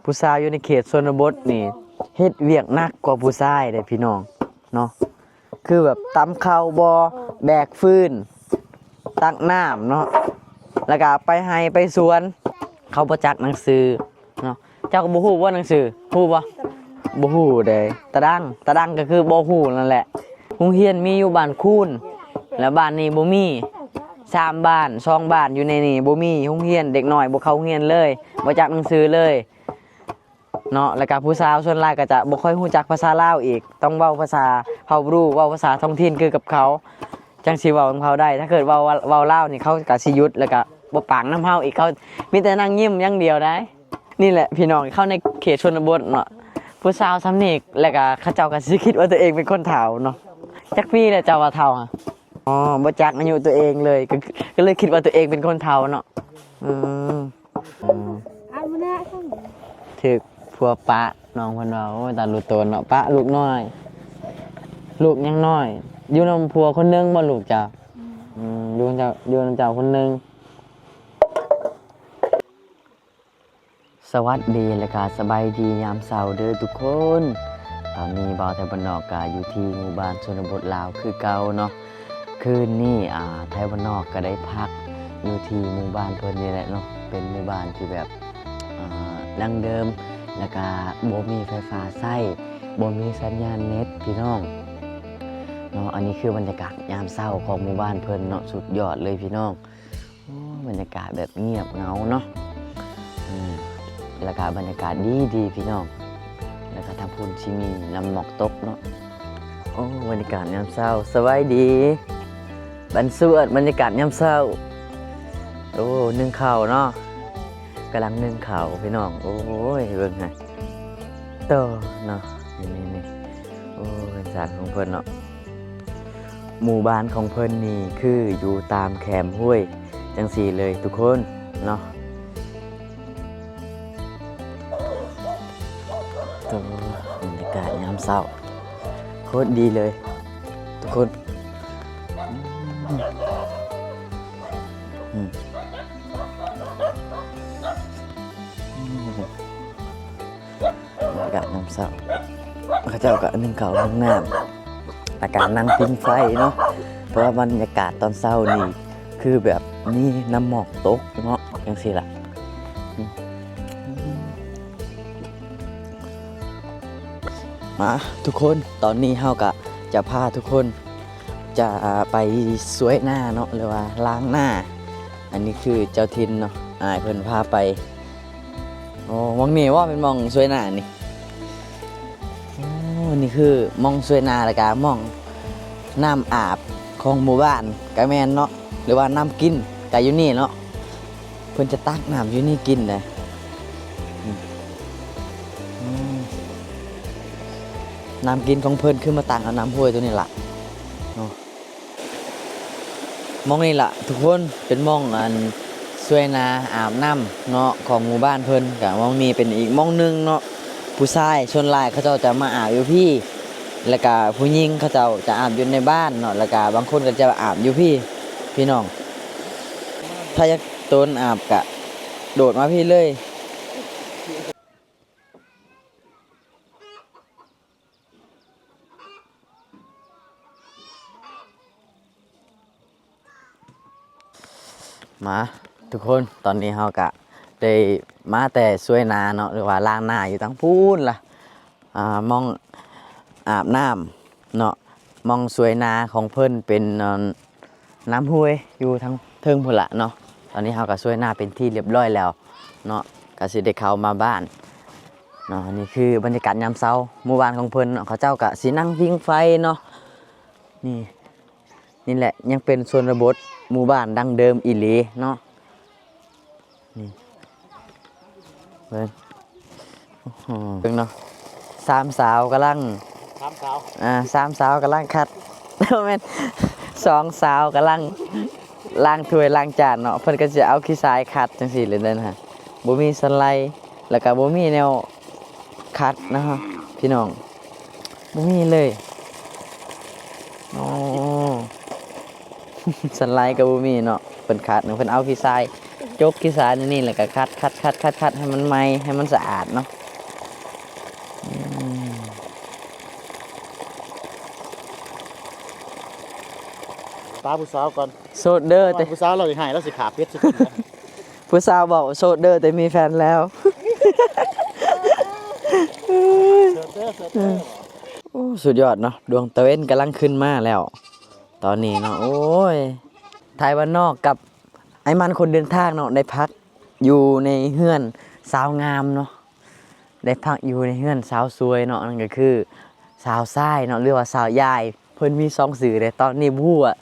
ຜູ້ສາວຢູ່ໃນເຂດຊົນນະບົດນີ້ເຮັດວຽກໜັກກວ່າຜູ້ຊາຍເດ້ພີ່ນ້ອງເນາະ ຄືແບບຕຳເຂົ້າບໍ ແບກຟືນ ຕັກນ້ຳເນາະ ແລ້ວກະໄປໄຮ່ໄປສວນ ເຂົາບໍ່ຈັກໜັງສືເນາະ. ເຈົ້າກໍບໍ່ຮູ້ບໍ່ໜັງສື? ຮູ້ບໍ່? ບໍ່ຮູ້ເດ້. ຕາດັງ ຕາດັງກໍຄືບໍ່ຮູ້ນັ້ນແຫຼະ. ໂຮງຮຽນມີຢູ່ບ້ານຄູນ ແລ້ວບ້ານນີ້ບໍ່ມີ. ສາມບ້ານ ສອງບ້ານຢູ່ໃນນີ້ບໍ່ມີໂຮງຮຽນ, ເດັກນ້ອຍບໍ່ເຂົ້າໂຮງຮຽນເລີຍ, ບໍ່ຈັກໜັງສືເລີຍເນາະ. ແລ້ວກໍຜູ້ສາວສ່ວນຫຼາຍກໍຈະບໍ່ຄ່ອຍຮູ້ຈັກພາສາລາວອີກ, ຕ້ອງເວົ້າພາສາເຜົ່າບຣູ, ເວົ້າພາສາທ້ອງຖິ່ນຄືກັບເຂົາ ຈັ່ງຊິເວົ້ານຳເຂົາໄດ້. ຖ້າເກີດເວົ້າ ເວົ້າລາວນີ້ ເຂົາກໍຊິຢຸດ ແລ້ວກໍບໍ່ປາກນຳເຮົາອີກ, ເຂົາມີແຕ່ນັ່ງຍິ້ມຢ່າງດຽວໄດ໋. ນີ້ແຫຼະພີ່ນ້ອງ ເຂົ້າໃນເຂດຊົນນະບົດເນາະ ຜູ້ສາວສ່ຳນີ້ ແລ້ວກະເຂົາເຈົ້າກະຊິຄິດວ່າຕົວເອງເປັນຄົນເຖົ້າເນາະ. ຈັກປີແລ້ວເຈົ້າວ່າເຖົ້າ? ອໍ ບໍ່ຈັກອາຍຸຕົວເອງເລີຍ ກໍ ກໍເລີຍຄິດວ່າຕົວເອງເປັນຄົນເຖົ້າເນາະ. ອືມ ອືມ ຖືກຜົວປະ ນ້ອງເພິ່ນວ່າ. ໂອ້ຍ ຕາລຸໂຕນເນາະ ປະລູກນ້ອຍ ລູກຍັງນ້ອຍ. ຢູ່ນຳຜົວຄົນໜຶ່ງບໍ່ລູກເຈົ້າ? ອືມ ຢູ່ນຳເຈົ້າ ຢູ່ນຳເຈົ້າຄົນໜຶ່ງ. ສະຫວັດດີ ແລະກະສະບາຍດີຍາມເຊົ້າເດີທຸກຄົນ. ຕອນນີ້ບ່າວໄທບ້ານນອກກະຢູ່ທີ່ໝູ່ບ້ານຊົນນະບົດລາວຄືເກົ່າເນາະ. ຄືນນີ້ ອາ ໄທບ້ານນອກກະໄດ້ພັກຢູ່ທີ່ໝູ່ບ້ານເພິ່ນນີ້ແຫຼະເນາະ, ເປັນໝູ່ບ້ານທີ່ແບບ ອາ ດັ້ງເດີມ ແລະກະບໍ່ມີໄຟຟ້າໃຊ້ ບໍ່ມີສັນຍານເນັດພີ່ນ້ອງເນາະ. ອັນນີ້ຄືບັນຍາກາດຍາມເຊົ້າຂອງໝູ່ບ້ານເພິ່ນເນາະ, ສຸດຍອດເລີຍພີ່ນ້ອງ. ໂອ້ ບັນຍາກາດແບບງຽບເຫງົາເນາະ ອືມ ແລ້ວກະບັນຍາກາດດີໆ ພີ່ນ້ອງ. ແລ້ວກະທາງພຸ້ນຊິມີນ້ຳໝອກຕົກເນາະ. ໂອ້ ບັນຍາກາດຍາມເຊົ້າ. ສະບາຍດີບັນສວດ ບັນຍາກາດຍາມເຊົ້າ. ໂອ້ ໜຶ້ງເຂົ້າເນາະ ກຳລັງໜຶ້ງເຂົ້າພີ່ນ້ອງ. ໂອ້ຍ ເບິ່ງຫັ້ນ ໂຕເນາະ ນີ້ໆໆ. ໂອ້ ເຮືອນຊານຂອງເພິ່ນເນາະ. ໝູ່ບ້ານຂອງເພິ່ນນີ້ຄືຢູ່ຕາມແຄມຫ້ວຍຈັ່ງຊີ້ເລີຍທຸກຄົນເນາະ. ໂອ້ ບັນຍາກາດຍາມເຊົ້າໂຄດດີເລີຍທຸກຄົນ. ອືມ ອືມ ອືມ. ບັນຍາກາດຍາມເຊົ້າ ເຂົາເຈົ້າກໍໜຶ້ງເຂົ້າໜຶ້ງນ້ຳ ແລ້ວກໍນັ່ງຜິງໄຟເນາະ. ເພາະວ່າບັນຍາກາດຕອນເຊົ້ານີ້ຄືແບບມີນ້ຳໝອກຕົກເນາະ ຈັ່ງຊີ້ລະ. ມາທຸກຄົນ ຕອນນີ້ເຮົາກໍຈະພາທຸກຄົນ ຈະໄປສວຍນາເນາະ ຫຼືວ່າລ້າງນາ. ອັນນີ້ຄືເຈົ້າຖິ່ນເນາະ ອ້າຍເພິ່ນພາໄປ. ໂອ້ ໝ່ອງນີ້ບໍ່ແມ່ນໝ່ອງສວຍນານີ້? ໂອ້ ນີ້ຄືໝ່ອງສວຍນາ ແລ້ວກະໝ່ອງນ້ຳອາບຂອງໝູ່ບ້ານກະແມ່ນເນາະ ຫຼືວ່ານ້ຳກິນກະຢູ່ນີ້ເນາະ. ເພິ່ນຈະຕັກນ້ຳຢູ່ນີ້ກິນເດ້. ອືມ ອືມ ນ້ຳກິນຂອງເພິ່ນຄືມາຕັກເອົານ້ຳຫ້ວຍໂຕນີ້ລະເນາະ. ໝ່ອງນີ້ລະທຸກຄົນ ເປັນໝ່ອງອັນສວຍນາອາບນ້ຳເນາະ ຂອງໝູ່ບ້ານເພິ່ນ. ກະໝ່ອງນີ້ເປັນອີກໝ່ອງໜຶ່ງເນາະ ຜູ້ຊາຍສ່ວນຫຼາຍເຂົາເຈົ້າຈະມາອາບຢູ່ພີ້ ແລ້ວກະຜູ້ຍິງເຂົາເຈົ້າຈະອາບຢູ່ໃນບ້ານເນາະ ແລ້ວກະບາງຄົນກໍຈະອາບຢູ່ພີ້ ພີ່ນ້ອງ. ຖ້າຢາກໂຕນອາບກະໂດດມາພີ້ເລີຍ. ມາທຸກຄົນ ຕອນນີ້ເຮົາກະໄດ້ມາແຕ່ສວຍນາເນາະ ຫຼືວ່າລ້າງນາຢູ່ທາງພຸ້ນລະ ອ່າ ໝ່ອງອາບນ້ຳເນາະ. ໝ່ອງສວຍນາຂອງເພິ່ນເປັນ ນ້ຳຫ້ວຍຢູ່ທາງເທິງພຸ້ນລະເນາະ. ຕອນນີ້ເຮົາກໍສວຍນາເປັນທີ່ລຽບລ້ອຍແລ້ວເນາະ ກໍຊິໄດ້ເຂົ້າມາບ້ານເນາະ. ນີ້ຄືບັນຍາກາດຍາມເຊົ້າ ໝູ່ບ້ານຂອງເພິ່ນເນາະ ເຂົາເຈົ້າກໍຊິນັ່ງຜິງໄຟເນາະ. ນີ້ ນີ້ແຫຼະ ຍັງເປັນຊົນນະບົດ ໝູ່ບ້ານດັ້ງເດີມອີ່ຫຼີເນາະ. ນີ້ ເບິ່ງ ໂອ້ໂຫ ເບິ່ງເນາະ ສາມສາວກຳລັງ ສາມສາວ ອ່າ ສາມສາວກຳລັງຂັດ ບໍ່ແມ່ນ ສອງສາວກຳລັງລ້າງຖ້ວຍລ້າງຈານເນາະ. ເພິ່ນກໍຈະເອົາຂີ້ຊາຍຂັດຈັ່ງຊີ້ເລີຍເດີນະ ບໍ່ມີສັນໄລ ແລ້ວກໍບໍ່ມີແນວຂັດນະພີ່ນ້ອງ. ບໍ່ມີເລີຍ ໂອ້ ສັນໄລກໍບໍ່ມີເນາະ. ເພິ່ນຂັດ ເພິ່ນເອົາຂີ້ຊາຍ ຈົກຂີ້ສາໃນນີ້ ແລ້ວກໍຂັດໆໆໆໃຫ້ມັນໃໝ່ ໃຫ້ມັນສະອາດເນາະ. ອືມ ປາຜູ້ສາວກ່ອນ ໂສດເດີ ແຕ່ ແຕ່ຜູ້ສາວລາວຊິໃຫ້ ລາວຊິຂ້າເປັດຊິກິນ. ຜູ້ສາວບອກໂສດເດີ ແຕ່ມີແຟນແລ້ວ. ໂອ້ ສຸດຍອດເນາະ ດວງຕາເວັນກຳລັງຂຶ້ນມາແລ້ວຕອນນີ້ເນາະ. ໂອ້ຍ ໄທບ້ານນອກກັບອ້າຍມັນຄົນເດີນທາງເນາະ ໄດ້ພັກຢູ່ໃນເຮືອນສາວງາມເນາະ ໄດ້ພັກຢູ່ໃນເຮືອນສາວສວຍເນາະ ນັ້ນກໍຄືສາວຊາຍເນາະ ຫຼືວ່າສາວຢາຍ. ເພິ່ນມີສອງຊື່ເດ້ ຕອນນີ້ບໍ່ຮູ້ວ່າ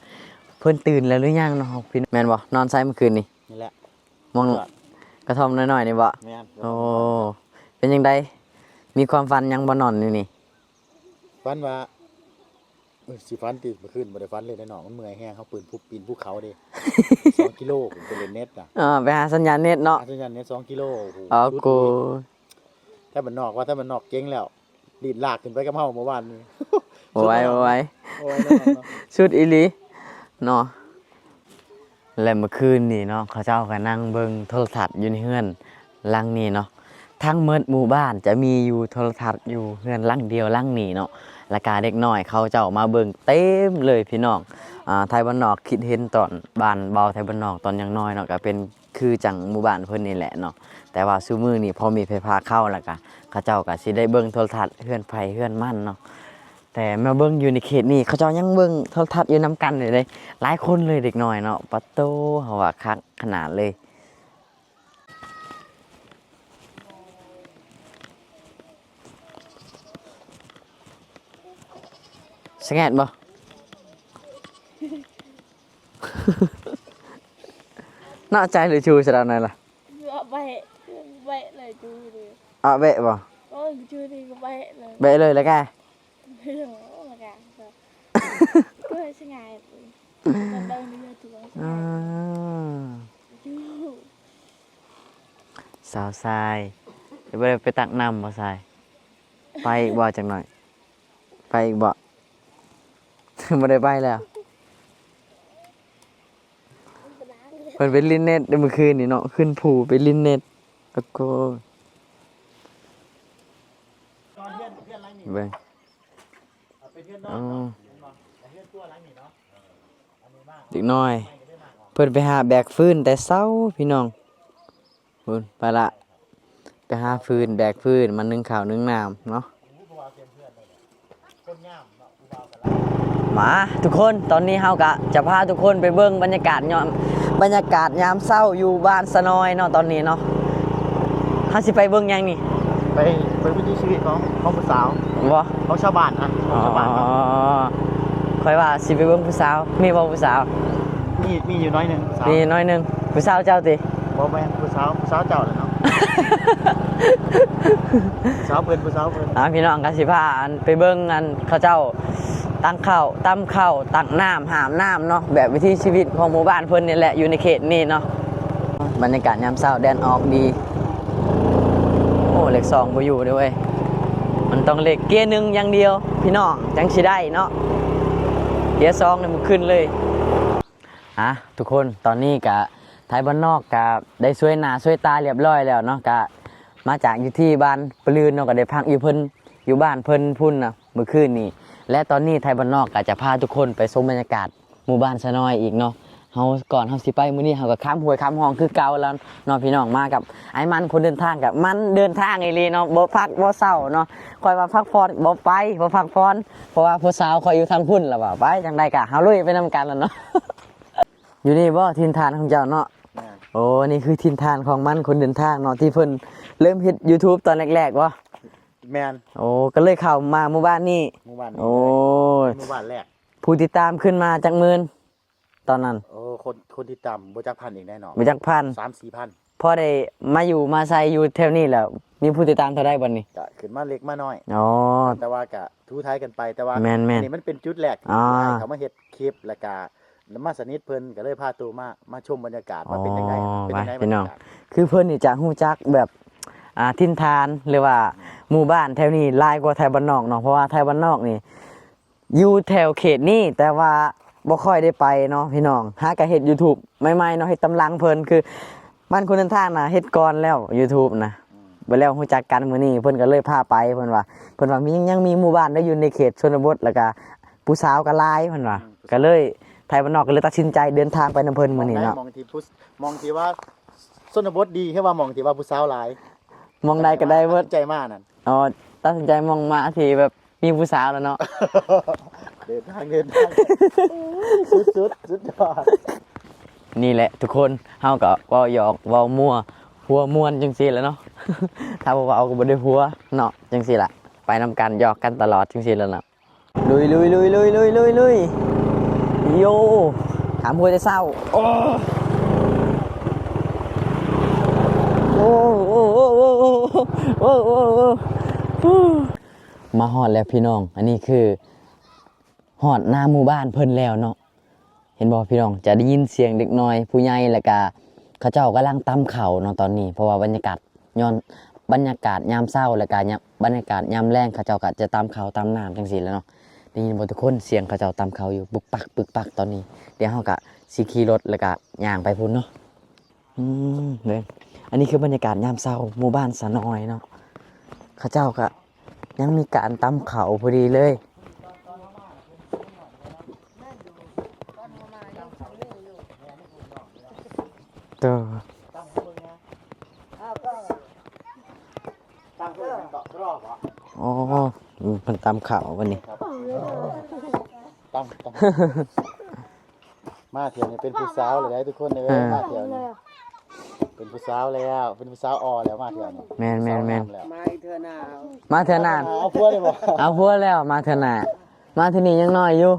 ເພິ່ນຕື່ນແລ້ວຫຼືຍັງເນາະ ພີ່ນ້ອງ ແມ່ນບໍ່? ນອນໃສມື້ຄືນນີ້? ນີ້ແຫຼະ ໝ່ອງກະທ່ອມນ້ອຍໆນີ້ບໍ່? ແມ່ນ. ໂອ້ ເປັນຈັ່ງໃດ ມີຄວາມຝັນຫຍັງບໍ່ ນອນຢູ່ນີ້? ຝັນວ່າ ເອີ ຊິຝັນຕິ ມື້ຄືນບໍ່ໄດ້ຝັນເລີຍເດ້ນ້ອງ ມັນເມື່ອຍແຮງ ເຮົາປີນພູ ປີນພູເຂົາເດ້ ສອງກິໂລພຸ້ນ ໄປຫຼິ້ນເນັດນະ. ເອີ ໄປຫາສັນຍານເນັດເນາະ ຫາສັນຍານເນັດສອງກິໂລ. ໂອ້ໂຫ ແຖວບ້ານນອກວ່າ ແຖວບ້ານນອກເກັ່ງແລ້ວ ລີດລາກຂຶ້ນໄປກັບເຮົາເມື່ອວານນີ້. ບໍ່ໄຫວ ບໍ່ໄຫວ ບໍ່ໄຫວແລ້ວເນາະ ສຸດອີ່ຫຼີເນາະ. ແລະ ເມື່ອຄືນນີ້ເນາະ ເຂົາເຈົ້າກໍນັ່ງເບິ່ງໂທລະທັດຢູ່ໃນເຮືອນຫຼັງນີ້ເນາະ. ທັງໝົດໝູ່ບ້ານຈະມີຢູ່ໂທລະທັດຢູ່ເຮືອນຫຼັງດຽວຫຼັງນີ້ເນາະ ແລ້ວກະເດັກນ້ອຍເຂົາເຈົ້າມາເບິ່ງເຕັມເລີຍພີ່ນ້ອງ. ອ່າ ໄທບ້ານນອກຄິດເຫັນຕອນ ບ້ານເບົາໄທບ້ານນອກຕອນຍັງນ້ອຍເນາະ ກະເປັນຄືຈັ່ງໝູ່ບ້ານເພິ່ນນີ້ແຫຼະເນາະ. ແຕ່ວ່າຊຸມື້ນີ້ພໍມີໄຟຟ້າເຂົ້າ ແລ້ວກະເຂົາເຈົ້າກະຊິໄດ້ເບິ່ງໂທລະທັດເຮືອນໃຜເຮືອນມັນເນາະ. ແຕ່ມາເບິ່ງຢູ່ໃນເຂດນີ້ ເຂົາເຈົ້າຍັງເບິ່ງໂທລະທັດຢູ່ນຳກັນຢູ່ເດ້ ຫຼາຍຄົນເລີຍເດັກນ້ອຍເນາະ. ປະໂຕ ເຮົາວ່າຄັກຂະໜາດເລີຍ. ສະແງດບໍ່? ເນາະ ໃຈຫຼືຊູສະດາວໃນລະ? ເບະ ເບະເລີຍຈູນີ້. ອະ ເບະບໍ່? ໂອ້ຍ ຈູນີ້ກໍເບະເລີຍ ເບະເລີຍລະກະ ໂອ້ ລະກະ ເພື່ອສະຫງາຍ ອືມ ສາວຊາຍ ບໍ່ໄດ້ໄປຕັກນ້ຳບໍ່ຊາຍ? ໄປອີກບໍ່ຈັກໜ້ອຍ? ໄປອີກບໍ່? ບໍ່ໄດ້ໄປແລ້ວ. ເພິ່ນໄປຫຼິ້ນເນັດເດ້ມື້ຄືນນີ້ເນາະ ຂຶ້ນພູໄປຫຼິ້ນເນັດ. ໂອ້ໂຫ ເບິ່ງ ອໍ ເດັກນ້ອຍ ເພິ່ນໄປຫາແບກຟືນແຕ່ເຊົ້າພີ່ນ້ອງ. ພຸ້ນ ໄປລະ ໄປຫາຟືນ ແບກຟືນມາໜຶ້ງເຂົ້າໜຶ້ງນ້ຳເນາະ. ມາທຸກຄົນ ຕອນນີ້ເຮົາກະຈະພາທຸກຄົນໄປເບິ່ງບັນຍາກາດຍາມ ບັນຍາກາດຍາມເຊົ້າຢູ່ບ້ານສະໜ້ອຍເນາະ ຕອນນີ້ເນາະ. ເຮົາຊິໄປເບິ່ງຫຍັງນີ້? ໄປ ໄປວິຖີຊີວິດຂອງ ຂອງຜູ້ສາວ ບໍ່? ຂອງຊາວບ້ານນະ ຂອງຊາວບ້ານເນາະ. ອໍ ຂ້ອຍວ່າຊິໄປເບິ່ງຜູ້ສາວ ມີບໍ່ຜູ້ສາວ? ມີ ມີຢູ່ໜ້ອຍໜຶ່ງ ຜູ້ສາວ ມີໜ້ອຍໜຶ່ງ. ຜູ້ສາວເຈົ້າຕິ? ບໍ່ແມ່ນ ຜູ້ສາວ ຜູ້ສາວເຈົ້າແຫຼະເນາະ. ຜູ້ສາວເພິ່ນ ຜູ້ສາວເພິ່ນ. ອ່າ ພີ່ນ້ອງກໍຊິພາ ອັນ ໄປເບິ່ງ ອັນ ເຂົາເຈົ້າຕັກເຂົ້າ ຕຳເຂົ້າ ຕັກນ້ຳ ຫາບນ້ຳເນາະ ແບບວິຖີຊີວິດຂອງໝູ່ບ້ານເພິ່ນນີ້ແຫຼະ ຢູ່ໃນເຂດນີ້ເນາະ. ບັນຍາກາດຍາມເຊົ້າ ແດດອອກດີ. ໂອ້ ເລກສອງບໍ່ຢູ່ເດ້ເວີຍ ມັນຕ້ອງເລກເກຍໜຶ່ງຢ່າງດຽວ ພີ່ນ້ອງ ຈັ່ງຊິໄດ້ເນາະ ເກຍສອງນີ້ບໍ່ຂຶ້ນເລີຍ. ອ່ະ ທຸກຄົນ ຕອນນີ້ກະໄທບ້ານນອກກະໄດ້ຊ່ວຍໜ້າຊ່ວຍຕາຮຽບຮ້ອຍແລ້ວເນາະ ກະມາຈາກຢູ່ທີ່ບ້ານປະລື່ນເນາະ ກະໄດ້ພັກຢູ່ເພິ່ນ ຢູ່ບ້ານເພິ່ນພຸ້ນນະ ມື້ຄືນນີ້. ແລະ ຕອນນີ້ໄທບ້ານນອກກະຈະພາທຸກຄົນໄປຊົມບັນຍາກາດໝູ່ບ້ານສະນ້ອຍອີກເນາະ. ເຮົາ ກ່ອນເຮົາຊິໄປມື້ນີ້ ເຮົາກໍຂ້າມຫ້ວຍຂ້າມຮ່ອງຄືເກົ່າແລ້ວເນາະ ພີ່ນ້ອງ. ມາກັບອ້າຍມັນຄົນເດີນທາງ ກະມັນເດີນທາງອີ່ຫຼີເນາະ ບໍ່ພັກບໍ່ເຊົາເນາະ. ຂ້ອຍວ່າພັກຜ່ອນ ບໍ່ໄປ ບໍ່ພັກຜ່ອນ ເພາະວ່າຜູ້ສາວຂ້ອຍຢູ່ທາງພຸ້ນ ລະວ່າໄປ. ຈັ່ງໃດກະເຮົາລຸຍໄປນຳກັນລະເນາະ. ຢູ່ນີ້ບໍ່ຖິ່ນຖານຂອງເຈົ້າເນາະ? ແມ່ນ. ໂອ້ ນີ້ຄືຖິ່ນຖານຂອງມັນຄົນເດີນທາງເນາະ ທີ່ເພິ່ນເລີ່ມເຮັດ YouTube ຕອນແລກໆບໍ່? ແມ່ນ. ໂອ້ ກໍເລີຍເຂົ້າມາໝູ່ບ້ານນີ້. ໝູ່ບ້ານນີ້. ໂອ້ຍ ເລີຍ ໝູ່ບ້ານແລກ. ຜູ້ຕິດຕາມຂຶ້ນມາຈັກໝື່ນຕອນນັ້ນ? ໂອ້ ຄົນ ຄົນຕິດຕາມບໍ່ຈັກພັນອີກແນ່ເນາະ. ບໍ່ຈັກພັນ. ສາມສີ່ພັນ. ພໍໄດ້ມາຢູ່ມາໃຊ້ຢູ່ແຖວນີ້ແລ້ວ ມີຜູ້ຕິດຕາມເທົ່າໃດບັດນີ້? ກະຂຶ້ນມາເລັກມານ້ອຍ. ອໍ ແຕ່ວ່າກະ ຖູໄຖກັນໄປ ແຕ່ວ່າ ແມ່ນໆ ອັນນີ້ມັນເປັນຈຸດແລກທີ່ ອ່າ ເຂົາມາເຮັດຄລິບ ແລ້ວກະມາສະໜິດເພິ່ນ ກໍເລີຍພາໂຕມາ ມາຊົມບັນຍາກາດ ອໍ ວ່າເປັນຈັ່ງໃດ ເປັນຈັ່ງໃດ ບາດນີ້ ພີ່ນ້ອງ ບັນຍາກາດ. ຄືເພິ່ນນີ້ຈະຮູ້ຈັກແບບ ອ່າ ຖິ່ນຖານ ຫຼືວ່າໝູ່ບ້ານແຖວນີ້ຫຼາຍກວ່າໄທບ້ານນອກເນາະ ເພາະວ່າໄທບ້ານນອກນີ້ຢູ່ແຖວເຂດນີ້ ແຕ່ວ່າບໍ່ຄ່ອຍໄດ້ໄປເນາະ ພີ່ນ້ອງ. ຫາກະເຮັດ YouTube ໃໝ່ໆເນາະ ເຮັດຕາມຫຼັງເພິ່ນ ຄື ບ້ານຄົນເດີນທາງນະເຮັດກ່ອນແລ້ວ YouTube ນະ ອືມ ບັດແລ້ວຮູ້ຈັກກັນມື້ນີ້ ເພິ່ນກໍເລີຍພາໄປ ເພິ່ນວ່າ ເພິ່ນວ່າມີ ຍັງມີໝູ່ບ້ານໄດ້ຢູ່ໃນເຂດຊົນນະບົດ ແລ້ວກໍຜູ້ສາວກໍຫຼາຍ ເພິ່ນວ່າ ອືມ ກໍເລີຍ ໄທບ້ານນອກກໍເລີຍຕັດສິນໃຈເດີນທາງໄປນຳເພິ່ນມື້ນີ້ເນາະ ໝ່ອງໃດ ໝ່ອງທີ່ຜູ້ ໝ່ອງທີ່ວ່າຊົນນະບົດດີ ຫຼືວ່າໝ່ອງທີ່ວ່າຜູ້ສາວຫຼາຍ? ໝ່ອງໃດກໍໄດ້ເບິດ ຕັດສິນໃຈມານັ້ນ ອໍ ຕັດສິນໃຈໝ່ອງມາທີ່ແບບ ມີຜູ້ສາວແລ້ວເນາະ ເດີນທາງ ເດີນທາງ ສຸດໆ ສຸດຍອດ ນີ້ແຫຼະທຸກຄົນ ເຮົາກໍເວົ້າຫຍອກເວົ້າມົວ ຫົວມ່ວນຈັ່ງຊີ້ແຫຼະເນາະ ຖ້າບໍ່ເວົ້າກໍບໍ່ໄດ້ຫົວເນາະ ຈັ່ງຊີ້ລະ ໄປນຳກັນ ຫຍອກກັນຕະຫຼອດຈັ່ງຊີ້ແຫຼະເນາະ ລຸຍໆໆໆໆ ໂຢ ຖາມຫົວແຕ່ເຊົ້າ ໂອ້ ໂອ້ ໂອ້ ມາຮອດແລ້ວພີ່ນ້ອງ ອັນນີ້ຄືຮອດໜ້າໝູ່ບ້ານເພິ່ນແລ້ວເນາະ ເຫັນບໍ່ພີ່ນ້ອງ ຈະໄດ້ຍິນສຽງເດັກນ້ອຍຜູ້ໃຫຍ່ ແລ້ວກະເຂົາເຈົ້າກຳລັງຕຳເຂົ້າເນາະຕອນນີ້ ເພາະວ່າບັນຍາກາດ ຍ້ອນບັນຍາກາດຍາມເຊົ້າ ແລ້ວກະຍາມ ບັນຍາກາດຍາມແລງ ເຂົາເຈົ້າກະຈະຕຳເຂົ້າຕຳນ້ຳຈັ່ງຊີ້ແຫຼະເນາະ ໄດ້ຍິນບໍ່ທຸກຄົນ ສຽງເຂົາເຈົ້າຕຳເຂົ້າຢູ່ ປຶກປັກ ປຶກປັກ ຕອນນີ້ ດຽວເຮົາກະຊິຂີ່ລົດ ແລ້ວກະຍ່າງໄປພຸ້ນເນາະ. ອືມ ເບິ່ງ ອັນນີ້ຄືບັນຍາກາດຍາມເຊົ້າ ໝູ່ບ້ານສານ້ອຍເນາະ ເຂົາເຈົ້າກະຍັງມີການຕຳເຂົ້າພໍດີເລີຍ ໂຕ ອໍ ເພິ່ນຕຳເຂົ້າບັດນີ້ ຕຳ ຕຳ ມາທ່ຽວນີ້ເປັນຜູ້ສາວແລ້ວເດ້ທຸກຄົນເອີຍ ເອີ ມາທ່ຽວນີ້ເປັນຜູ້ສາວແລ້ວ ເປັນຜູ້ສາວອໍ້ແລ້ວ ມາທ່ຽວນີ້ ແມ່ນໆໆ ມາອີກເທື່ອໜ້າ ມາເທື່ອໜ້າ ເອົາຜົວໄດ້ບໍ່ ເອົາຜົວແລ້ວ ມາເທື່ອໜ້າ ມາເທື່ອນີ້ຍັງນ້ອຍຢູ່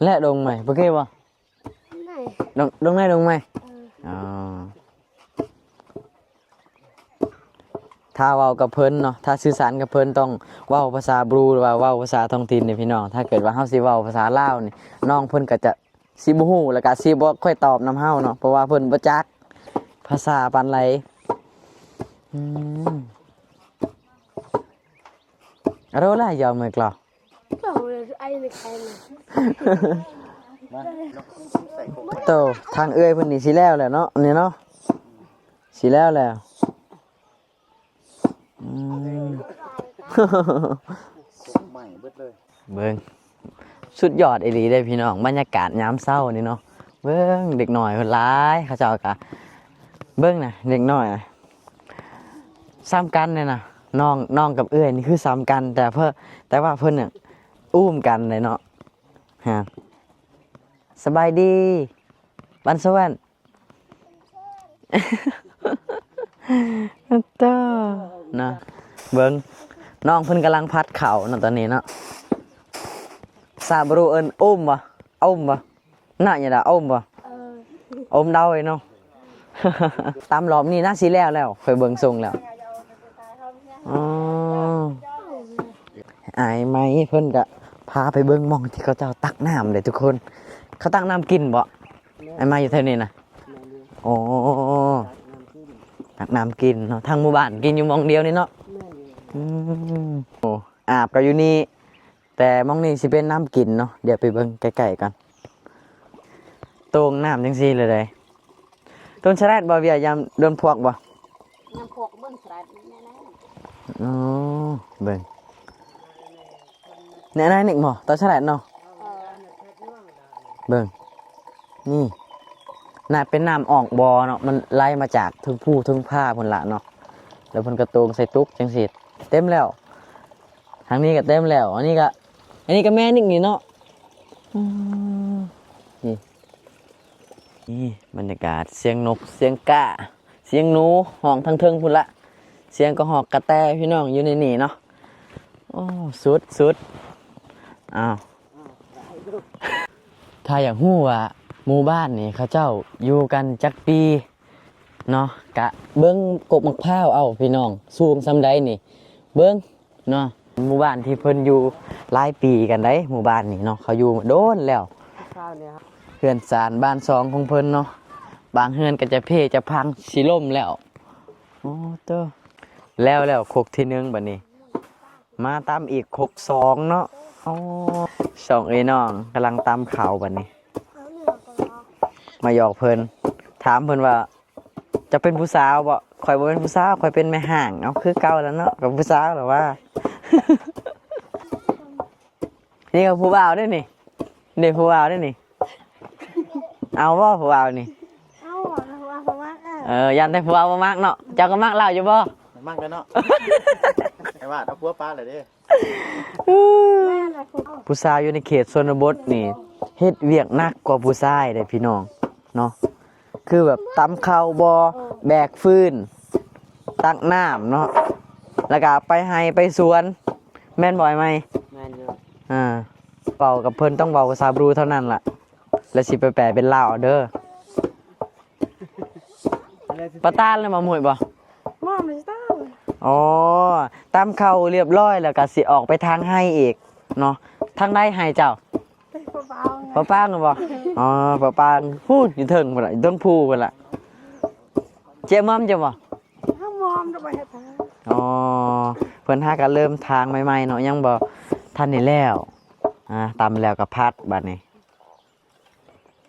ແລະດົງໃໝ່ ໂອເຄບໍ່ ດົງ ດົງໃນດົງໃໝ່ ເອີ ອໍ ຖ້າເວົ້າກັບເພິ່ນເນາະ ຖ້າສື່ສານກັບເພິ່ນຕ້ອງເວົ້າພາສາບຣູ ຫຼືວ່າເວົ້າພາສາທ້ອງຖິ່ນເດ້ພີ່ນ້ອງ ຖ້າເກີດວ່າເຮົາຊິເວົ້າພາສາລາວນີ້ ນ້ອງເພິ່ນກໍຈະຊິບໍ່ຮູ້ ແລ້ວກໍຊິບໍ່ຄ່ອຍຕອບນຳເຮົາເນາະ ເພາະວ່າເພິ່ນບໍ່ຈັກພາສາປານໃດ ອືມ Aro lah ya mai klo. ໂຕ ທາງເອື້ອຍເພິ່ນນີ້ຊິແລ້ວແລ້ວເນາະ ນີ້ເນາະ ຊິແລ້ວແລ້ວ ອືມ ເບິ່ງ ສຸດຍອດອີ່ຫຼີເດ້ພີ່ນ້ອງ ບັນຍາກາດຍາມເຊົ້ານີ້ເນາະ ເບິ່ງເດັກນ້ອຍເພິ່ນຫຼາຍ ເຂົາເຈົ້າກະ ເບິ່ງນະ ເດັກນ້ອຍນະ ສ່ຳກັນເດ້ນະ ນ້ອງ ນ້ອງກັບເອື້ອຍນີ້ຄືສ່ຳກັນ ແຕ່ເພິ່ນ ແຕ່ວ່າເພິ່ນນະ ອຸ້ມກັນເດ້ເນາະ ຮະ ສະບາຍດີ ບັນສະແວ່ນ ໂຕ ນະ ເບິ່ງ ນ້ອງເພິ່ນກຳລັງຜັດເຂົ້າເນາະ ຕອນນີ້ເນາະ ພາສາບຣູເອີ້ນອົມບໍ່? ອົມບໍ່? ນະ ຍາດາ ອົມບໍ່? ເອີ ອົມເດົາເນາະ ຕຳລອບນີ້ນະ ຊິແລ້ວແລ້ວ ຂ້ອຍເບິ່ງຊົງແລ້ວ ອໍ ອ້າຍໄມເພິ່ນກະພາໄປເບິ່ງໝ່ອງທີ່ເຂົາເຈົ້າຕັກນ້ຳເດ້ທຸກຄົນ ເຂົາຕັກນ້ຳກິນບໍ່? ແມ່ນ ອ້າຍໄມຢູ່ແຖວນີ້ນະ ແມ່ນຢູ່ ໂອ້ ຕັກນ້ຳກິນ ຕັກນ້ຳກິນເນາະ ທັງໝູ່ບ້ານກິນຢູ່ໝ່ອງດຽວນີ້ເນາະ ແມ່ນຢູ່ ອືມ ໂອ້ ອາບກໍຢູ່ນີ້ ແຕ່ໝ່ອງນີ້ຊິເປັນນ້ຳກິນເນາະ ດຽວໄປເບິ່ງໃກ້ໆກ່ອນ ໂຕ່ງນ້ຳຈັ່ງຊີ້ເລີຍເດ້ ໂດນສະແລດບໍ່ ວຽຍາມໂດນພວກບໍ່? ຍາມພວກເບິ່ງສະແລດແນ່ໆ ອໍ ເບິ່ງ ແນ່ໆ ນີ້ບໍ່ ຕອນສະແລດເນາະ ເອີ ເບິ່ງ ນີ້ ໜ້າເປັນນ້ຳອອກບໍ່ເນາະ ມັນໄຫຼມາຈາກເທິງພູເທິງຜາພຸ້ນລະເນາະ ແລ້ວເພິ່ນກໍໂຕ່ງໃສ່ຕຸກຈັ່ງຊີ້ ເຕັມແລ້ວ ທາງນີ້ກໍເຕັມແລ້ວ ອັນນີ້ກໍ ອັນນີ້ກໍແມ່ນອີກນີ້ເນາະ ອືມ ນີ້ ນີ້ບັນຍາກາດ ສຽງນົກ ສຽງກາ ສຽງໜູຮ້ອງທາງເທິງພຸ້ນລະ ສຽງກະຮອກກະແຕພີ່ນ້ອງ ຢູ່ໃນນີ້ເນາະ ໂອ້ ສຸດໆ ອ້າວ ຖ້າຢາກຮູ້ວ່າໝູ່ບ້ານນີ້ເຂົາເຈົ້າຢູ່ກັນຈັກປີເນາະ ກະເບິ່ງກົກໝາກພ້າວເອົາພີ່ນ້ອງ ສູງສ່ຳໃດນີ້ ເບິ່ງເນາະ ໝູ່ບ້ານທີ່ເພິ່ນຢູ່ຫຼາຍປີກັນໃດ ໝູ່ບ້ານນີ້ເນາະ ເຂົາຢູ່ມາໂດນແລ້ວ ເຮືອນຊານບ້ານຊ່ອງຂອງເພິ່ນເນາະ ບາງເຮືອນກໍຈະເພຈະພັງ ຊິລົ້ມແລ້ວ ໂອ້ໂຕ ແລ້ວແລ້ວຄົກທີໜຶ່ງບັດນີ້ ມາຕຳອີກຄົກສອງເນາະ ໂອ້ ສອງເອື້ອຍນ້ອງກຳລັງຕຳເຂົ້າບັດນີ້ ມາຫຍອກເພິ່ນ ຖາມເພິ່ນວ່າ ຈະເປັນຜູ້ສາວບໍ່? ຂ້ອຍບໍ່ແມ່ນຜູ້ສາວ ຂ້ອຍເປັນແມ່ຮ້າງ. ເອົາ ຄືເກົ່າແລ້ວເນາະ ກໍຜູ້ສາວແລ້ວວ່າ. ນີ້ກໍຜູ້ບ່າວເດ້ນີ້ ນີ້ຜູ້ບ່າວເດ້ນີ້. ເອົາບໍ່ຜູ້ບ່າວນີ້? ເອົາ ເອົາ ເອົາ ເອົາ ເອົາ. ເອີ ຢ້ານແຕ່ຜູ້ບ່າວບໍ່ມັກເນາະ. ເຈົ້າກໍມັກລາວຢູ່ບໍ່? ມັກແລ້ວເນາະ. ໄອ້ວາດ ເອົາຜົວປະແລ້ວເດ້. ຜູ້ສາວຢູ່ໃນເຂດຊົນນະບົດນີ້ ເຮັດວຽກໜັກກວ່າຜູ້ຊາຍເດ້ພີ່ນ້ອງເນາະ. ຄືແບບຕຳເຂົ້າບໍ່ ແບກຟືນ ຕັກນ້ຳເນາະ ແລ້ວກໍໄປໄຮ່ໄປສວນ ແມ່ນບໍ່ອ້າຍໃໝ່? ແມ່ນຢູ່. ອ່າ ເວົ້າກັບເພິ່ນຕ້ອງເວົ້າພາສາບຣູເທົ່ານັ້ນລະ ແລ້ວຊິໄປແປເປັນລາວເດີ. ປະຕານແລ້ວມາໝຸ້ຍບໍ່? ມອມເລີຍຕານ. ອໍ ຕຳເຂົ້າຮຽບຮ້ອຍແລ້ວກໍຊິອອກໄປທາງໄຮ່ອີກເນາະ. ທາງໃດໄຮ່ເຈົ້າ? ປະປາງ. ປະປາງບໍ່? ອໍ ປະປາງ ພຸ້ນຢູ່ເທິງພຸ້ນລະ ຢູ່ເທິງພູພຸ້ນລະ. ເຈມອມເຈົ້າບໍ່? ເຮົາມອມແລ້ວບໍ່ເຮັດ. ອໍ ເພິ່ນຫາກໍເລີ່ມທາງໃໝ່ໆເນາະ ຍັງບໍ່ທັນໄດ້ແລ້ວ. ອ່າ ຕຳແລ້ວກໍຜັດບາດນີ້.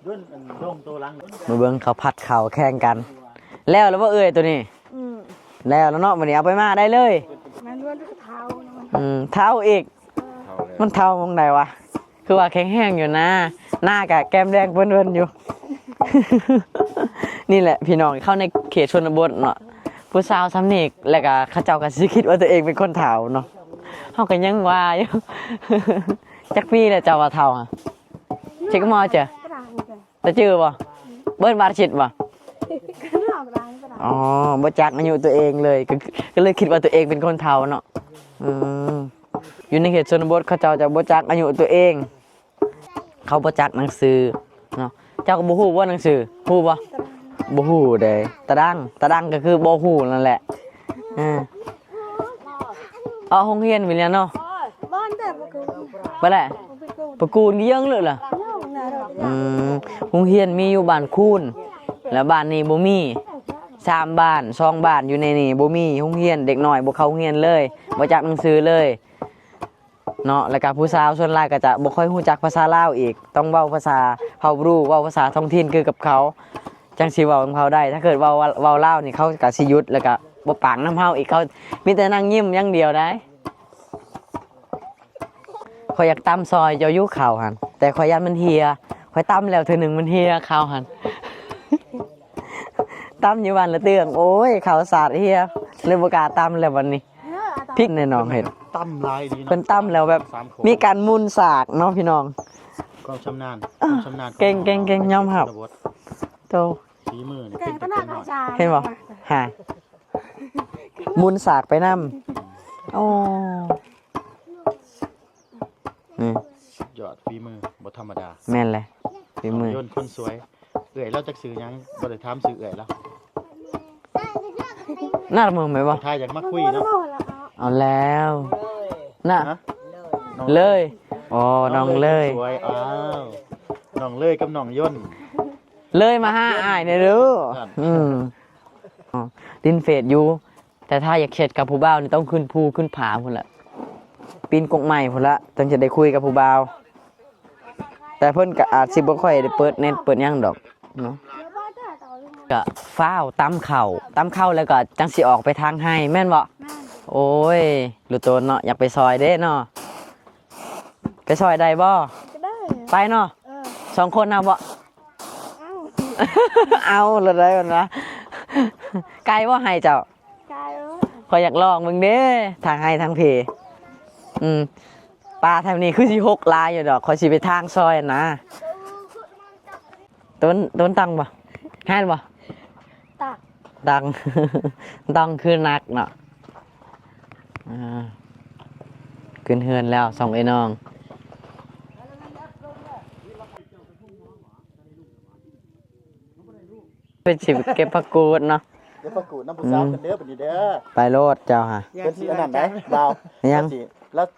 ເບິ່ງເຂົາຜັດເຂົ້າແຂ່ງກັນ. ແລ້ວແລ້ວບໍ່ເອື້ອຍໂຕນີ້? ອືມ ແລ້ວແລ້ວເນາະ. ບັດນີ້ເອົາໄປໝ້າໄດ້ເລີຍ. ແມ່ນ ເຖົ້າ. ອືມ ເຖົ້າອີກ. ເອີ ມັນເຖົ້າໝ່ອງໃດວະ? ຄືວ່າແຂງແຮງຢູ່ນາ ໜ້າກະແກ້ມແດງເພິ່ນໆຢູ່. ນີ້ແຫຼະພີ່ນ້ອງ ເຂົ້າໃນເຂດຊົນນະບົດເນາະ ຜູ້ສາວຊ່ຳນີ້ ແລ້ວກະເຂົາເຈົ້າກະຊິຄິດວ່າຕົວເອງເປັນຄົນເຖົ້າເນາະ. ເຮົາກະຍັງວ່າຢູ່. ຈັກປີແລ້ວເຈົ້າວ່າເຖົ້າ? ເຈັກມອເຈົ້າ? ແຕ່ຈື່ບໍ່? ເບິດບາດຊິດບໍ່? ອໍ ບໍ່ຈັກອາຍຸຕົວເອງເລີຍ ກໍ ກໍເລີຍຄິດວ່າຕົວເອງເປັນຄົນເຖົ້າເນາະ. ອືມ ຢູ່ໃນເຂດຊົນນະບົດເຂົາເຈົ້າຈະບໍ່ຈັກອາຍຸຕົວເອງ ເຂົາບໍ່ຈັກໜັງສືເນາະ. ເຈົ້າກໍບໍ່ຮູ້ບໍ່ໜັງສື? ຮູ້ບໍ່? ບໍ່ຮູ້ເດ້. ຕາດັງ ຕາດັງກໍຄືບໍ່ຮູ້ນັ້ນແຫຼະ. ເອີ ອອກໂຮງຮຽນໄປແລ້ວເນາະ. ໄປແລ້ວ ປະກູນກໍຍັງເລີກລະ. ອືມ ໂຮງຮຽນມີຢູ່ບ້ານຄູນ ແລ້ວບ້ານນີ້ບໍ່ມີ. ສາມບ້ານ ສອງບ້ານຢູ່ໃນນີ້ບໍ່ມີໂຮງຮຽນ ເດັກນ້ອຍບໍ່ເຂົ້າໂຮງຮຽນເລີຍ ບໍ່ຈັກໜັງສືເລີຍເນາະ. ແລ້ວກະຜູ້ສາວສ່ວນຫຼາຍກໍຈະບໍ່ຄ່ອຍຮູ້ຈັກພາສາລາວອີກ ຕ້ອງເວົ້າພາສາເຜົ່າບຣູ ເວົ້າພາສາທ້ອງຖິ່ນຄືກັບເຂົາ ຈັ່ງຊິເວົ້ານຳເຂົາໄດ້. ຖ້າເກີດເວົ້າ ເວົ້າລາວນີ້ ເຂົາກໍຊິຢຸດ ແລ້ວກໍບໍ່ປາກນຳເຮົາອີກ ເຂົາມີແຕ່ນັ່ງຍິ້ມຢ່າງດຽວໄດ໋. ຂ້ອຍຢາກຕຳຊ່ອຍເຈົ້າຢູ່ເຂົ້າຫັ້ນ ແຕ່ຂ້ອຍຢ້ານມັນເຫ່ຍ ຂ້ອຍຕຳແລ້ວເທື່ອໜຶ່ງມັນເຫ່ຍເຂົ້າຫັ້ນ. ຕຳຢູ່ບ້ານລະເຕືອງ ໂອ້ຍ ເຂົ້າສາດເຫ່ຍ ເລີຍບໍ່ກ້າຕຳແລ້ວບັດນີ້. ເອີ ອາຈານ ພິກແນ່ນ້ອງເຫັນ ຕຳຫຼາຍດີເນາະ ເພິ່ນຕຳແລ້ວແບບ ສາມຄົນ ມີການໝຸນສາກເນາະພີ່ນ້ອງ. ຄວາມຊຳນານ ເອີ ຄວາມຊຳນານ ເກັ່ງໆໆ ຍອມຮັບ ໂຕ ຝີມືນີ້ເກັ່ງຂະໜາດ. ເຫັນບໍ່ ຫາ ໝຸນສາກໄປນຳ. ໂອ້ ນີ້ ສຸດຍອດ ຝີມືບໍ່ທຳມະດາ. ແມ່ນແຫຼະ ຝີມື. ນ້ອງຍົນຄົນສວຍ ເອື້ອຍລາວຈັກຊື່ຫຍັງ? ບໍ່ໄດ້ຖາມຊື່ເອື້ອຍລາວ. ໜ້າເໝີແມ່ນບໍ່? ຖ້າຢາກມາຄຸຍເນາະ. ເອົາແລ້ວ ນະ ເລີຍ. ອໍ ນ້ອງເລີຍ ນ້ອງເລີຍຄົນສວຍ. ອ້າວ ນ້ອງເລີຍກັບນ້ອງຍົນ ເລີຍມາຫາອ້າຍແດ່ເດີ້. ອືມ ຫຼິ້ນເຟສຢູ່ ແຕ່ຖ້າຢາກແຊັດກັບຜູ້ບ່າວນີ້ ຕ້ອງຂຶ້ນພູຂຶ້ນຜາພຸ້ນລະ ປີນກົກໄມ້ພຸ້ນລະ ຈັ່ງຈະໄດ້ຄຸຍກັບຜູ້ບ່າວ. ແຕ່ເພິ່ນກໍອາດຊິບໍ່ຄ່ອຍໄດ້ເປີດເນັດເປີດຫຍັງດອກເນາະ. ກໍຟ້າວຕຳເຂົ້າ ຕຳເຂົ້າແລ້ວກໍຈັ່ງຊິອອກໄປທາງໄຮ່ ແມ່ນບໍ່? ແມ່ນ. ໂອ້ຍ ລູກໂຕນເນາະ ຢາກໄປຊ່ອຍເດ້ເນາະ. ໄປຊ່ອຍໄດ້ບໍ່? ກໍໄດ້ ໄປເນາະ. ເອີ ສອງຄົນເອົາບໍ່? ເອົາ ເອົາລະໄດ້ມັນວະ. ໄກບໍ່ໄຮ່ເຈົ້າ? ໄກເອີຍ. ຂ້ອຍຢາກລອງເບິ່ງເດ້ ທາງໄຮ່ທາງເພ. ອືມ ປ່າແຖວນີ້ຄືຊິຮົກຫຼາຍຢູ່ດອກ ຂ້ອຍຊິໄປທາງຊອຍນະ. ຕົ້ນ ຕົ້ນຕັງບໍ່? ແມ່ນບໍ່? ຕັງ ຕັງ ຕັງຄືໜັກເນາະ. ອ່າ ຂຶ້ນເຮືອນແລ້ວສອງເອື້ອຍນ້ອງ. ເພິ່ນຊິເກັບຜັກກູດເນາະ. ເກັບຜັກກູດນຳຜູ້ສາວເພິ່ນເດີ ອືມ ບັດນີ້ເດີ. ໄປໂລດເຈົ້າຫາ. ເພິ່ນຊິອັນນັ້ນໄດ໋ ບ່າວ. ຍັງ ລາວຊິ ລາວ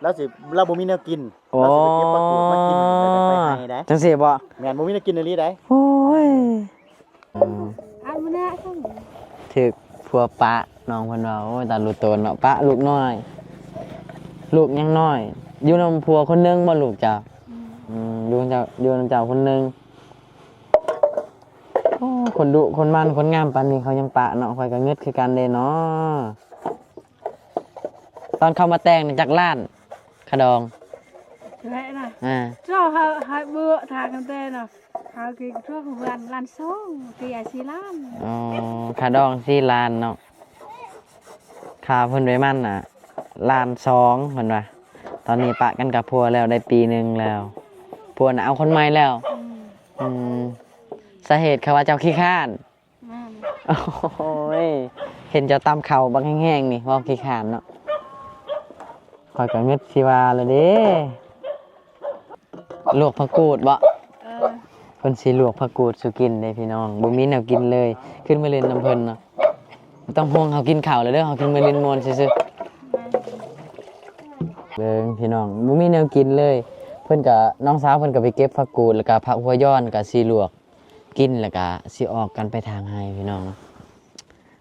ລາວຊິ ລາວບໍ່ມີແນວກິນ. ອໍ ລາວຊິໄປເກັບຜັກກູດມາກິນ ແລ້ວໄປໄຮ່ໄດ໋. ຈັ່ງຊີ້ບໍ່? ແມ່ນ ບໍ່ມີແນວກິນອີ່ຫຼີໄດ໋. ໂອ້ຍ ອືມ ຖືກຜົວປະ ນ້ອງເພິ່ນວ່າ. ໂອ້ຍ ຕາລຸໂຕນເນາະ ປະລູກນ້ອຍ ລູກຍັງນ້ອຍ. ຢູ່ນຳຜົວຄົນໜຶ່ງບໍ່ລູກເຈົ້າ? ອືມ ອືມ ຢູ່ນຳເຈົ້າ ຢູ່ນຳເຈົ້າຄົນໜຶ່ງ. ໂອ້ ຄົນດຸຄົນໝັ່ນຄົນງາມປານນີ້ເຂົາຍັງປະເນາະ ຂ້ອຍກໍງຶດຄືກັນເດ້ເນາະ. ຕອນເຂົາມາແຕ່ງນີ້ຈັກລ້ານ ຄ່າດອງ? ແລະນະ ອ່າ ເຈົ້າ ເຮົາ ເຮົາເບິ່ງທາງກັນແຕ່ເນາະ ເຮົາກິນທົ່ວເພື່ອນລ້ານສອງ ເສຍສີ່ລ້ານ. ອໍ ຄ່າດອງສີ່ລ້ານເນາະ ຄ່າເພິ່ນໄປໝັ່ນນະ ລ້ານສອງເພິ່ນວ່າ. ຕອນນີ້ປະກັນກັບຜົວແລ້ວໄດ້ປີໜຶ່ງແລ້ວ ຜົວນະເອົາຄົນໃໝ່ແລ້ວ. ອືມ ອືມ ສາເຫດເຂົາວ່າເຈົ້າຂີ້ຄ້ານ. ແມ່ນ ໂອ້ຍ ເຫັນເຈົ້າຕຳເຂົ້າບັກແຮງໆນີ້ ເວົ້າຂີ້ຄ້ານເນາະ. ຂ້ອຍກໍງຶດຊິວ່າລະເດ້ ລວກຜັກກູດບໍ? ເອີ ເພິ່ນຊິລວກຜັກກູດສູ່ກິນເດ້ພີ່ນ້ອງ ບໍ່ມີແນວກິນເລີຍ. ຂຶ້ນມາຫຼິ້ນນຳເພິ່ນເນາະ ບໍ່ຕ້ອງຫ່ວງ ເຮົາກິນເຂົ້າແລ້ວເດີ ເຮົາຂຶ້ນມາຫຼິ້ນມ່ວນຊື່ໆ. ແມ່ນ ເບິ່ງພີ່ນ້ອງ ບໍ່ມີແນວກິນເລີຍ. ເພິ່ນກໍ ນ້ອງສາວເພິ່ນກໍໄປເກັບຜັກກູດ ແລ້ວກໍຜັກຫົວຢອນ ກໍຊິລວກກິນ ແລ້ວກໍຊິອອກກັນໄປທາງໄຮ່ພີ່ນ້ອງ.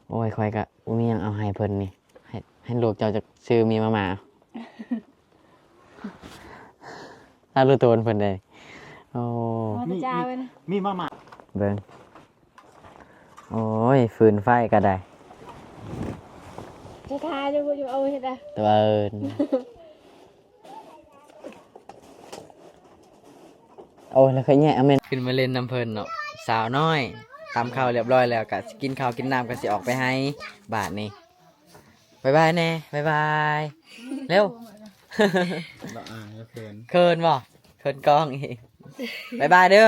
ໂອ້ຍ ຂ້ອຍກໍບໍ່ມີຫຍັງເອົາໃຫ້ເພິ່ນນີ້ ໃຫ້ ໃຫ້ລູກເຈົ້າຈັກຊື້ໝີ່ມາມ່າ. ອາ ຮູ້ໂຕນເພິ່ນເດ້. ໂອ້ ມີ ມີ ມີມາມ່າ ເບິ່ງ. ໂອ້ຍ ຟືນໄຟກໍໄດ້ ຈະທາຢູ່ ຢູ່ເອົາເຮັດອະ ຕົວເອີ້ນ. ໂອ້ຍ ແລ້ວຄ່ອຍແຍກ ອາແມ່ນ ຂຶ້ນມາຫຼິ້ນນຳເພິ່ນເນາະ. ສາວນ້ອຍຕຳເຂົ້າລຽບຮ້ອຍແລ້ວ ກະຊິກິນເຂົ້າກິນນ້ຳ ກະຊິອອກໄປໄຮ່ບາດນີ້. ບາຍບາຍແດ່ ບາຍບາຍເລັວ. ລະອາຍ ລະເຂີນ ເຂີນບໍ່? ເຂີນກ້ອງອີກ. ບາຍບາຍເດີ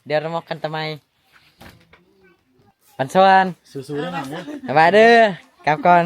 ດຽວເຮົາມາກັນຕາໃໝ່. ບັນຊວນ ສູ້ໆເດີນ້ອງເດີ. ບາຍບາຍເດີ ກັບກ່ອນ.